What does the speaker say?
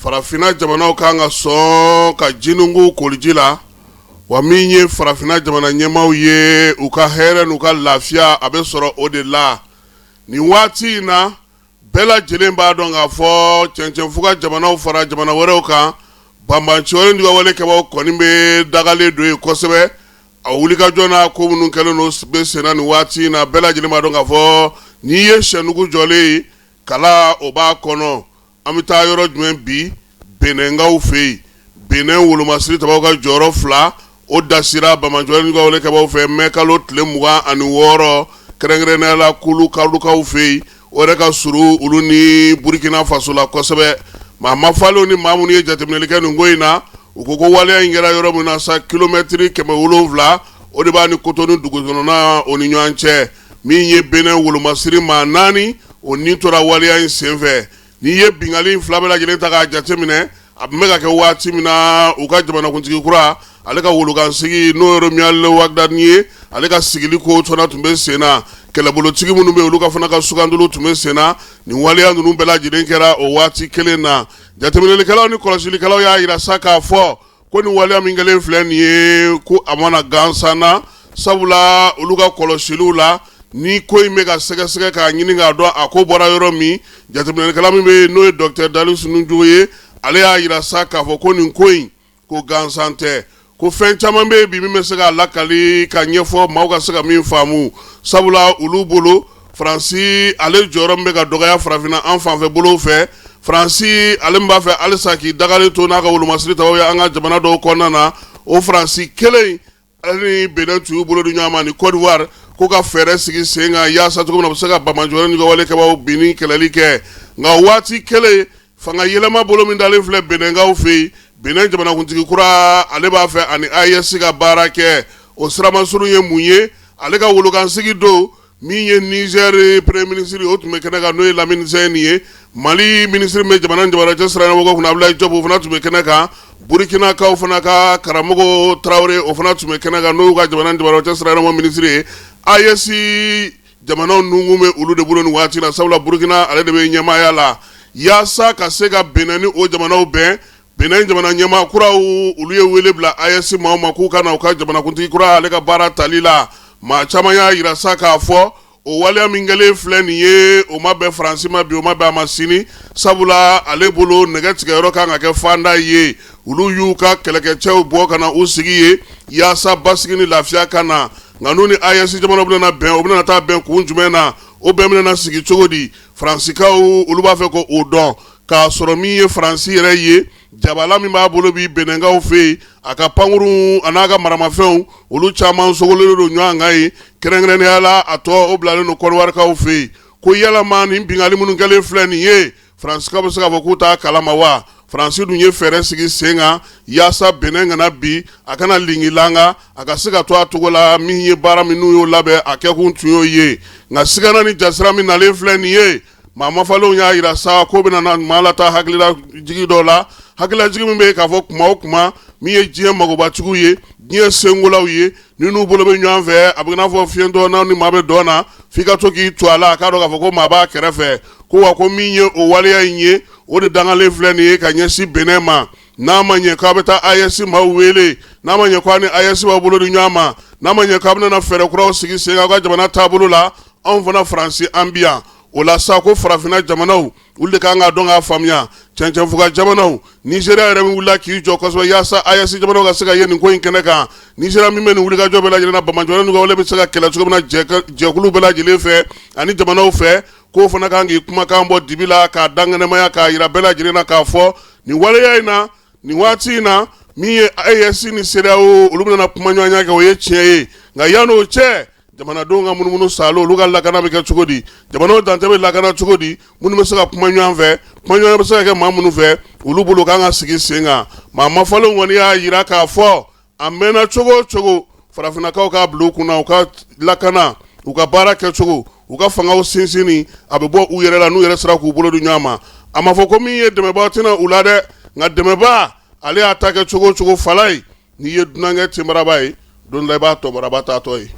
Farafinna jamanaw kan ka sɔn ka jinugu koliji la, wa min ye farafinna jamana ɲɛmaaw ye, u ka hɛrɛ n'u ka lafiya a bɛ sɔrɔ o de la. Nin waati in na, bɛɛ lajɛlen b'a dɔn k'a fɔ cɛncɛnfuga jamanaw fara jamana wɛrɛw kan, banbaanci wale ni wale kɛbaaw kɔni bɛ dagalen don yen kosɛbɛ. A wulikajɔ n'a ko minnu kɛlen don bɛ senna nin waati in na, bɛɛ lajɛlen b'a dɔn k'a fɔ n'i ye sɛnugu jɔlen ye, kala o b'a kɔnɔ. An bɛ taa yɔrɔ jumɛn bi? Benɛnkaw fɛ yen. Benɛn wolomasiri tabaw ka jɔyɔrɔ fila o dasira banbaanci wale ni wale kɛbaaw fɛ mɛ kalo tile 26, kɛrɛnkɛrɛnnenya la kulu kalukaw fɛ yen. O yɛrɛ ka surun olu ni Burukina Faso la kosɛbɛ. Maa mafalenw ni maa minnu ye jateminɛli kɛ nin ko in na, u ko ko waleya in kɛra yɔrɔ min na sa, kilomɛtiri 700 o de b'a ni Kotonu dugu kɔnɔna o ni ɲɔgɔn cɛ. Min ye Benɛn wolomasiri maa naani o ni tora waleya in senfɛ. N'i ye binkanni in fila bɛɛ lajɛlen ta k'a jateminɛ, a tun bɛ ka kɛ waati min na u ka jamanakuntigi kura ale ka wolokansigi, n'o ye Romuald Wadagni ye, ale ka sigili ko tɔnɔ tun bɛ sen na. Kɛlɛbolotigi minnu bɛ olu ka fana ka sugandiliw tun bɛ sen na. Nin waleya ninnu bɛɛ lajɛlen kɛra o waati kelen na. Jateminɛlikɛlaw ni kɔlɔsilikɛlaw y'a jira sa k'a fɔ ko nin waleya min kɛlen filɛ nin ye, ko a ma na gansan na, sabula olu ka kɔlɔsiliw la, ni ko in bɛ ka sɛgɛsɛgɛ k'a ɲini k'a dɔn a ko bɔra yɔrɔ min. Jateminɛlikɛla min bɛ yen, n'o ye docteur Dadis Noujogo ye, ale y'a jira sa k'a fɔ ko nin ko in ko gansan tɛ, ko fɛn caman bɛ yen bi min bɛ se k'a lakali ka ɲɛfɔ maaw ka se ka min faamu, sabula olu bolo Faransi ale jɔyɔrɔ min bɛ ka dɔgɔya farafinna an fanfɛ bolo fɛ, Faransi ale min b'a fɛ halisa k'i dagalen to n'a ka wolomasiri tabaw ye an ka jamana dɔw kɔnɔna na, o Faransi kelen ale ni Benin tun y'u bolo di ɲɔgɔn ma ni Côte d'Ivoire ko ka fɛɛrɛ sigi sen kan yaasa cogo min na u bɛ se ka banbaanci wale ni wale kɛbaaw binni kɛlɛli kɛ. Nka waati kelen, fanga yɛlɛma bolo min dalen filɛ Benɛnkaw fɛ yen, Benin jamanakuntigi kura ale b'a fɛ ani AES ka baara kɛ. O siramasurun ye mun ye? Ale ka wolokansigi don, min ye Niger premier ministre, o tun bɛ kɛnɛ kan, n'o ye Lamine Zeine ye. Mali minisiri min bɛ jamana ni jamana cɛ sira ɲɛnabɔ kunna, Abdoulaye Diop, o fana tun bɛ kɛnɛ kan. Burukinakaw fana ka karamɔgɔ Tarawele, o fana tun bɛ kɛnɛ kan, n'o y'u ka jamana ni jamana cɛ sira ɲɛnabɔ minisiri ye. AES jamanaw nunkun bɛ olu de bolo nin waati na, sabula Burukina ale de bɛ ɲɛmaaya la yaasa ka se ka Benin ni o jamanaw bɛn. Benin jamana ɲɛmaa kuraw, olu ye wele bila AES maaw ma k'u ka na u ka jamanakuntigi kura ale ka baara tali la. Maa caman y'a jira sa k'a fɔ o waleya min kɛlen filɛ nin ye, o ma bɛn Faransi ma bi, o ma bɛn a ma sini, sabula ale bolo nɛgɛ tigɛyɔrɔ kan ka kɛ fanda ye. Olu y'u ka kɛlɛkɛcɛw bɔ ka na u sigi yen yaasa basigi ni lafiya ka na. Nka n'u ni AES jamanaw bɛna bɛn, o bɛna taa bɛn kun jumɛn na? O bɛn bɛna sigi cogo di? Faransikaw olu b'a fɛ k'o dɔn, k'a sɔrɔ min ye Faransi yɛrɛ ye, jabala min b'a bolo bi Benɛnkaw fɛ yen, a ka pankurun a n'a ka maramafɛnw, olu caman sogolen don ɲɔgɔn kan yen, kɛrɛnkɛrɛnnenya la a tɔ o bilalen don Kɔdiwarikaw fɛ yen. Ko yalama nin binkanni minnu kɛlen filɛ nin ye, Faransikaw bɛ se k'a fɔ k'u t'a kalama wa? Faransi dun ye fɛɛrɛ sigi sen kan yaasa Benɛn kana bin, a kana lingilanga, a ka se ka to a cogo la. Min ye baara min n'u y'o labɛn, a kɛkun tun y'o ye. Nka sigana ni jasira min nalen filɛ nin ye, maa mafalenw y'a jira sa ko bɛna na maa lataa hakililajigi dɔ la, hakililajigi min bɛ yen k'a fɔ kuma o kuma, min ye diɲɛ magobatigiw ye, diɲɛ senkolaw ye, ni n'u bolo bɛ ɲɔgɔn fɛ, a bɛ n'a fɔ fiyentɔ n'a ni maa bɛ dɔn na, f'i ka to k'i to a la a k'a dɔn k'a fɔ ko maa b'a kɛrɛfɛ. Ko wa ko min ye o waleya in ye, o de dangalen filɛ nin ye ka ɲɛsin Benin ma. N'a ma ɲɛ k'a bɛ taa AES maaw wele, n'a ma ɲɛ k'a ni AES b'a bolo di ɲɔgɔn ma, n'a ma ɲɛ k'a bɛna fɛɛrɛ kuraw sigi sen kan aw ka jamana taabolo la, anw fana Faransi an bi yan. O la sa, ko farafinna jamanaw olu de kan k'a dɔn k'a faamuya, cɛncɛnfuga jamanaw, Nizeriya yɛrɛ min wulila k'i jɔ kosɛbɛ yaasa AES jamanaw ka se ka ye nin ko in kɛnɛ kan, Nizeriya min bɛ nin wulikajɔ bɛɛ lajɛlen na, banbaanci wale wale bɛ se ka kɛlɛ cogo min na jɛkulu bɛɛ lajɛlen fɛ ani jamanaw fɛ, k'o fana kan k'i kumakan bɔ dibi la k'a dankɛnɛmaya k'a jira bɛɛ lajɛlen na k'a fɔ nin waleya in na, nin waati in na, min ye AES ni CEDEAO olu bɛna kumaɲɔgɔnya kɛ, o ye tiɲɛ ye. Nka yann'o cɛ, jamanadenw ka munumunu saalo, olu ka lakana bɛ kɛ cogo di? Jamanaw dantɛ bɛ lakana cogo di? Minnu bɛ se ka kuma ɲɔgɔn fɛ, kumaɲɔgɔnya bɛ se ka kɛ maa minnu fɛ, olu bolo kan ka sigi sen kan. Maa mafalenw kɔni y'a jira k'a fɔ a mɛnna cogo o cogo, farafinnakaw k'a bila u kunna, u ka lakana, u ka baara kɛcogo, u ka fangaw sinsinni, a bɛ bɔ u yɛrɛ la n'u yɛrɛ sera k'u bolo di ɲɔgɔn ma. A ma fɔ ko min ye dɛmɛbaa tɛna u la dɛ, nka dɛmɛbaa ale y'a ta kɛ cogo o cogo, fala ye. N'i ye dunankɛ tenbaraba ye, don dɔ la i b'a tɔbaraba taatɔ ye.